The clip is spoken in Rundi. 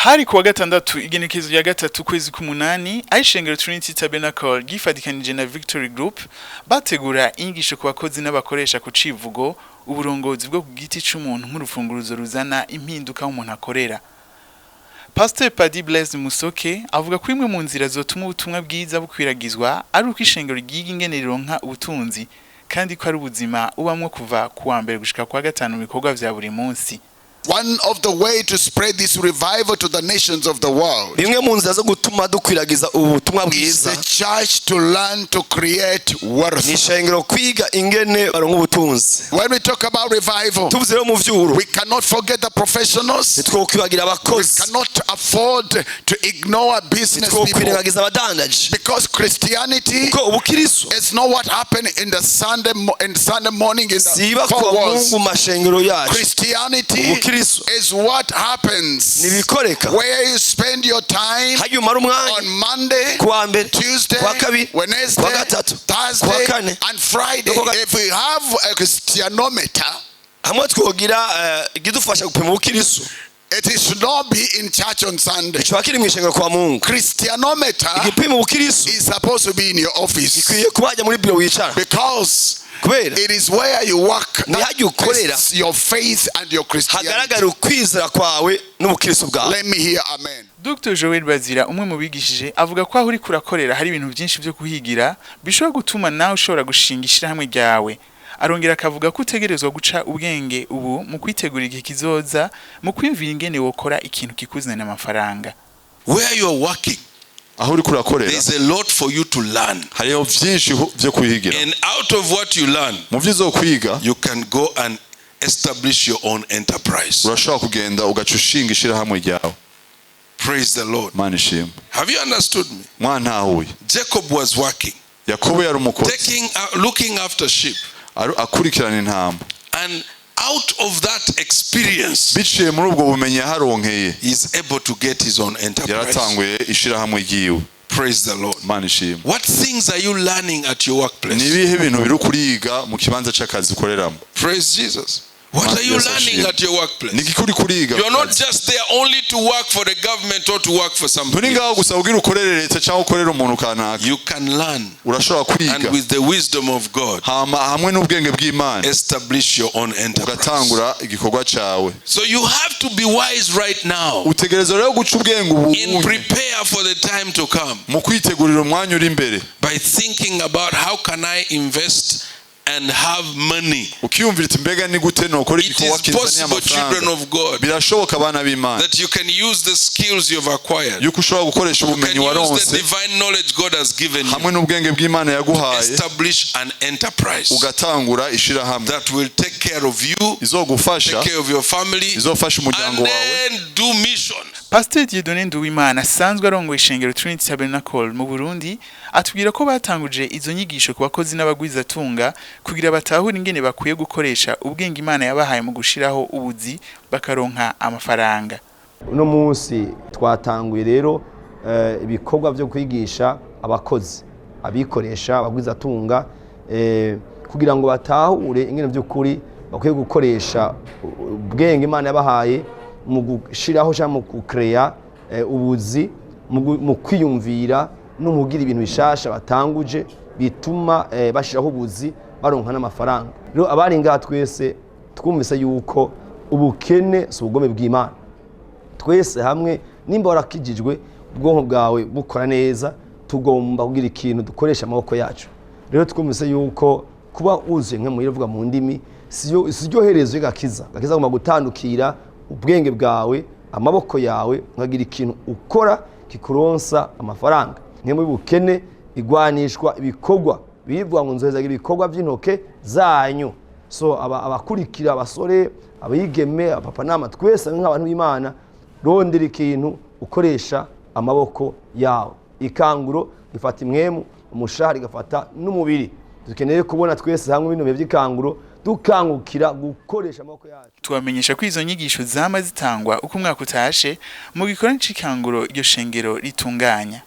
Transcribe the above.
Hari kuwa gatandatu, igenekerezo rya 3 kwezi k'umunani, aho ishengero Trinity Tabernacle ryifadikanije na Victory Group bategura inyigisho ku bakozi n'abakoresha ku civugo "Uburongozi bwo ku giti c'umuntu nk'urufunguruzo ruzana impinduka umuntu akorera". Pastor Padi Blaise Musoke avuga ko imwe mu nzira zotuma ubutumwa bwiza bukwiragizwa ari uko ishengero ryiga ingene rironka ubutunzi, kandi ko ari ubuzima ubamwo kuva kuwa mbere gushika kuwa gatanu mu bikorwa vya buri munsi. One of the way to spread this revival to the nations of the world Bimwe mu nzira zo gutuma dukwiragiza ubu butumwa is bwiza the church to learn to create wealth. ni ishengero kwiga ingene baronka ubutunzi. When we talk about revival, Tuvuze rero mu vyuro, we cannot forget the professionals. ntitwokwibagira We abakozi, cannot afford to ignore business people ntitwokwirengagiza abadandaji, because Christianity kuko ubukristo is not what happened in Sunday morning in the siba four kuwa walls. Mungu mu mashengero yacu. Christianity Ubukristo is what happens nibikoreka where you spend your time hajya umara umwanya on Monday, kuwa mbere, Tuesday, kuwa kabiri, Wednesday, kuwa gatatu, Thursday, kuwa kane, and Friday. no kuwa If we have a Christianometer, hamwe twogira ikidufasha gupima ubukristo, it should not be in church on Sunday. kiba kiri mu ishengero kwa Mungu. Christianometer Igipima ubukristo is supposed to be in your office gikwiye kuba hajya muri biro wicara, because kubera it is where you work ni that hajya ukorera tests your faith and your Christianity. hagaragara ukwizera kwawe n'ubukristo bwawe. Let me hear amen. Dr Joel Bazira, umwe mu bigishije, avuga ko aho uri kurakorera hari ibintu byinshi byo kuhigira bishobora gutuma nawe ushobora gushinga ishirahamwe ryawe. Arongera akavuga ko utegerezwa guca ubwenge ubu mu kwitegura igihe kizoza, mu kwiyumvira ingene wokora ikintu kikuzanira amafaranga. Where you are working, Aho uri kurakorera, there's a lot for you to learn. hariho byinshi byo kuhigira. And out of what you learn, Mu byo uzokwiga, you can go and establish your own enterprise. urashobora kugenda ugaca ushinga ishirahamwe ryawe. Praise the Lord. Mana ishimwe. Have you understood me? Mwantahuye? Jacob was working, Yakobo yari umukozi, looking after sheep. Akurikirana intama. And out of that experience, Biciye muri ubwo bumenyi yaharonkeye, he's able to get his own enterprise. yaratanguye ishirahamwe ryiwe. Praise the Lord. Mana ishimwe. What things are you learning at your Ni workplace? ibihe bintu biri kuriga mu kibanza c'akazi ukoreramo? Praise Jesus. What are you Yes, learning Ashim. at your workplace? Ni igiki uri kuriga? You are not just there only to work for the government or to work for somebody. Nturi ngaho gusa kugira ukorere leta cyangwa ukorere umuntu kanaka. You can learn Urashobora kwiga, and with the wisdom of God, hama hamwe n'ubwenge bw'Imana, establish your own enterprise. ugatangura igikorwa cyawe. So you have to be wise right now Utegereza rero guca ubwenge ubu in prepare for the time to come mu kwitegurira umwanya uri imbere, by thinking about how can I invest and have money. Ukiyumvira uti: "Mbega ni gute nokora It igikorwa is kinzaniye possible, children amafaranga?" of God, Birashoboka, abana b'Imana, that you can use the skills you've acquired. yuko ushobora gukoresha You ubumenyi can use waronse the divine knowledge God has given you. hamwe n'ubwenge bw'Imana yaguhaye, Establish an enterprise ugatangura ishirahamwe that will take care of you, izogufasha, take care of your family, izofasha and umuryango wawe. then do mission. Pasiteri Dieudonné Nduwimana asanzwe arongoye ishengero Trinity Tabernacle mu Burundi atubwira ko batanguje izo nyigisho ku bakozi n'abagwizatunga kugira batahure ingene bakwiye gukoresha ubwenge Imana yabahaye mu gushiraho ubuzi bakaronka amafaranga. Uno munsi twatanguye rero ibikorwa byo kwigisha abakozi, abikoresha, abagwizatunga, kugira ngo batahure ingene by'ukuri bakwiye gukoresha ubwenge Imana yabahaye mu gushiraho cyangwa mu gukereya ubuzi, mu kwiyumvira no mu kugira ibintu bishasha batanguje bituma bashiraho ubuzi, baronka n'amafaranga. Rero abari ngaha twese twumvise yuko ubukene si ubugome bw'Imana. Twese hamwe, nimba warakijijwe, ubwonko bwawe bukora neza, tugomba kugira ikintu dukoresha amaboko yacu. Rero twumvise yuko kuba wuzuye nka muhira uvuga mu ndimi siryo herezo y'agakiza. Gakiza agomba gutandukira ubwenge bwawe, amaboko yawe, ukagira ikintu ukora kikuronsa amafaranga. Mwe muri bukene igwanishwa ibikorwa bivuga ngo nzohezaga ibikorwa by'intoke zanyu. So abakurikira, abasore, abigeme, abapapa nama, twese nk'abantu b'Imana, rondera ikintu ukoresha amaboko yawe. Ikanguro ifata imwemu, umushahara igafata n'umubiri. Dukeneye kubona twese hamwe bino bihe by'ikanguro dukangukira gukoresha amaboko yacu. Tubamenyesha ko izo nyigisho zama zitangwa uko umwaka utashe mu gikorwa c'ikanguro iryo shengero ritunganya.